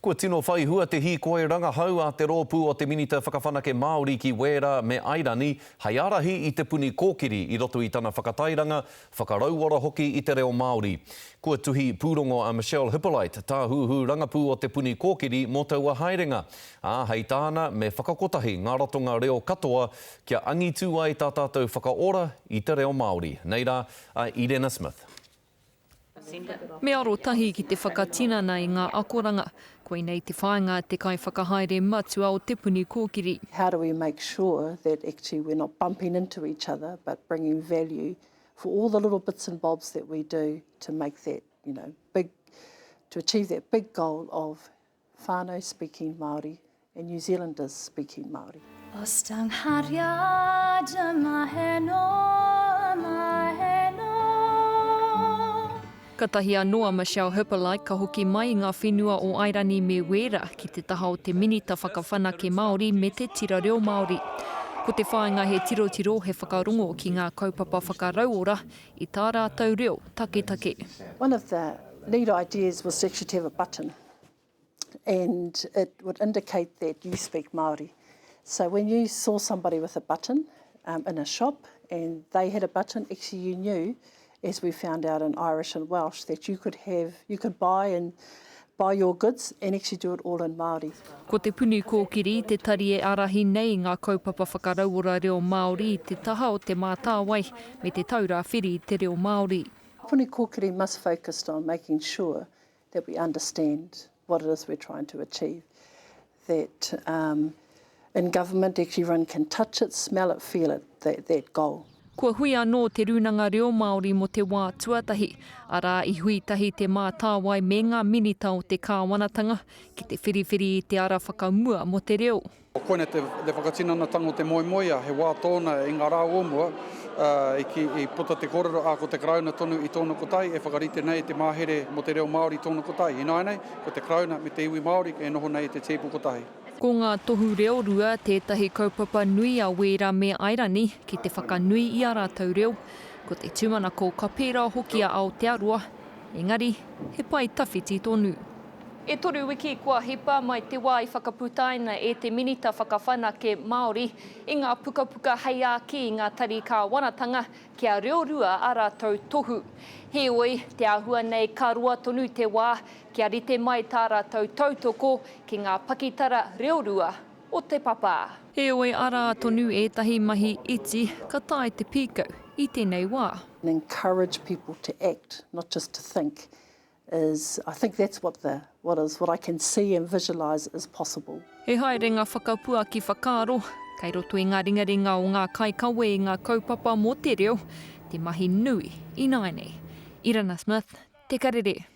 Kua tino whai hua te hīkoi rangahau a te rōpū o te Minita Whakawhanake Māori ki Wēra me Airani hei ārahi i Te Puni Kōkiri i roto i tana whakatairanga, whakarauora hoki i te reo Māori. Kua tuhi pūrongo a Michelle Hippolite, Tāhuhu Rangapū o Te Puni Kōkiri mō taua haerenga, ā, hei tāna me whakakotahi ngā ratonga reo katoa kia angitū ai tā tātou whakaora i te reo Māori. Nei rā a Irena Smith. Me arotahi ki te whakatinana i ngā akoranga. Koinei te whāinga a te kaiwhakahaere matua o Te Puni Kōkiri. How do we make sure that actually we're not bumping into each other but bringing value for all the little bits and bobs that we do to make that, you know, big, to achieve that big goal of Whānau speaking Māori and New Zealanders speaking Māori. Os dy nghariad yma heno, yma heno. Katahi anō a Michelle Hippolite ka hoki mai i ngā whenua o Airani me Wēra ki te taha o te Minita Whakawhanake Māori me te Tira Reo Māori. Ko te whāinga he tirotiro, he whakarongo ki ngā kaupapa whakarauora i tā rātou reo taketake. One of the neat ideas was actually to have a button and it would indicate that you speak Māori. So when you saw somebody with a button um, in a shop and they had a button, actually you knew, as we found out in Irish and Welsh, that you could have, you could buy and buy your goods and actually do it all in Māori. Ko Te Puni Kōkiri te tari e ārahi nei i ngā kaupapa whakarauora reo Māori i te taha o Te Mātāwai me Te Taura Whiri i te Reo Māori. Puni Kōkiri must focus on making sure that we understand what it is we're trying to achieve. That um, in government actually everyone can touch it, smell it, feel it, that, that goal. Kua hui anō Te Rūnanga Reo Māori mō te wā tuatahi, arā, i hui tahi Te Mātāwai me ngā Minita o te Kāwanatanga ki te whiriwhiri i te ara whakamua mō te reo. Koinei te whakatinanatanga o te moemoeā, he wā tōna i ngā rā o mua, i kī, i puta te kōrero, ā, ko te Karauna tonu i tōna kotahi e whakarite nei te mahere mō te reo Māori i tōna kotahi. Ināianei, ko te Karauna me te iwi Māori e noho nei i te tēpu kotahi. Ko ngā tohu reorua tētahi kaupapa nui a Wēra me Airani ki te whakanui i ā rātou reo. Ko te tūmanako ka pērā hoki a Aotearoa, engari, he pae tawhiti tonu. E toru wiki kua hipa mai te wā i whakaputaina e te Minita Whakawhanake Māori i ngā pukapuka hei āki i ngā tari kāwanatanga kia reorua ā rātou tohu. Heoi, te āhua nei ka roa tonu te wā kia rite mai tā rātou tautoko ki ngā pakitara reorua o te papa. Heoi, arā tonu ētahi mahi iti ka tae te pīkau i tēnei wā. And encourage people to act, not just to think. is I think that's what the what is what I can see and visualise is possible. He haerenga whakapuaki whakaaro, kei roto i ngā ringaringa o ngā kaikawe i ngā kaupapa mō te reo, te mahi nui ināianei. Irana Smith, Te Karere.